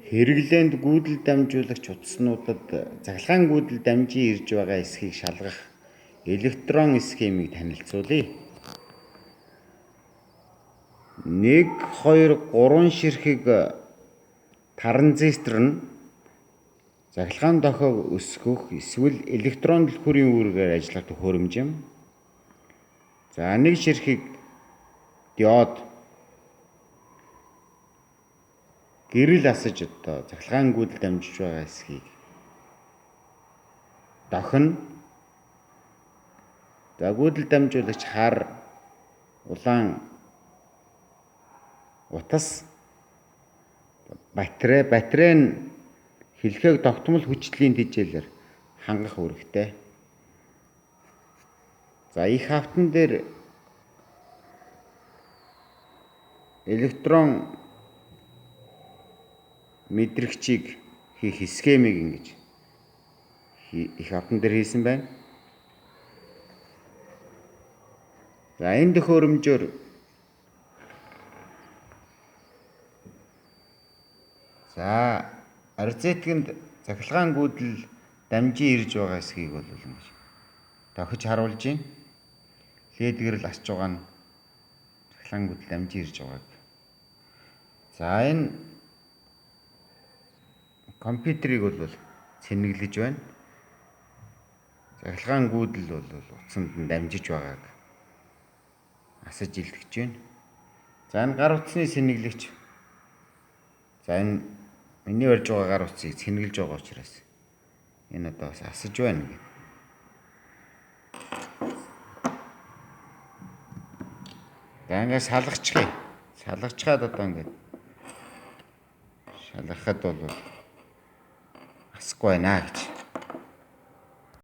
Хэрэглээнд гүйдэл дамжуулагч утаснуудад цахилгаан гүйдэл дамжин ирж байгаа эсхийг шалгах электрон схемийг танилцуулъя. 1 2 3 ширхэг транзистор нь цахилгаан дохиог өсгөх эсвэл электрон түлхүүрийн үүргээр ажиллах төхөөрөмж юм. За нэг ширхэг диод гэрэл асаж одоо цахилгаан гүйдэл дамжиж байгаа эсхийг дохино. За гүйдэл дамжуулагч хар улаан утас батарей нь хэлхээг тогтмол хүчлийн тэжээлээр хангах үүрэгтэй. За их хавтан дээр электрон мэдрэгчийг хийх схемийг ингэж их хавтан дээр хийсэн байна. За энэ төхөөрөмжөөр за розеткэнд цахилгаан гүйдэл дамжин ирж байгаа эсхийг бол ингэж тохиж харуулж байна. LED гэрэл асч байгаа нь цахилгаан гүйдэл дамжин ирж байгааг. За энэ компьютерийг бол цэнэглэж байна. Цахилгаан гүйдэл бол утсанд нь дамжиж байгааг асаж илтгэж байна. За энэ гар утасны сэнэглэгч. За энэ миний барьж байгаа гар утсыг цэнэглэж байгаа учраас энэ одоо бас асаж байна гэдэг. За ингээд салгачихъя. Салгачихад одоо ингээд шалгахад бол асахгүй байна гэж.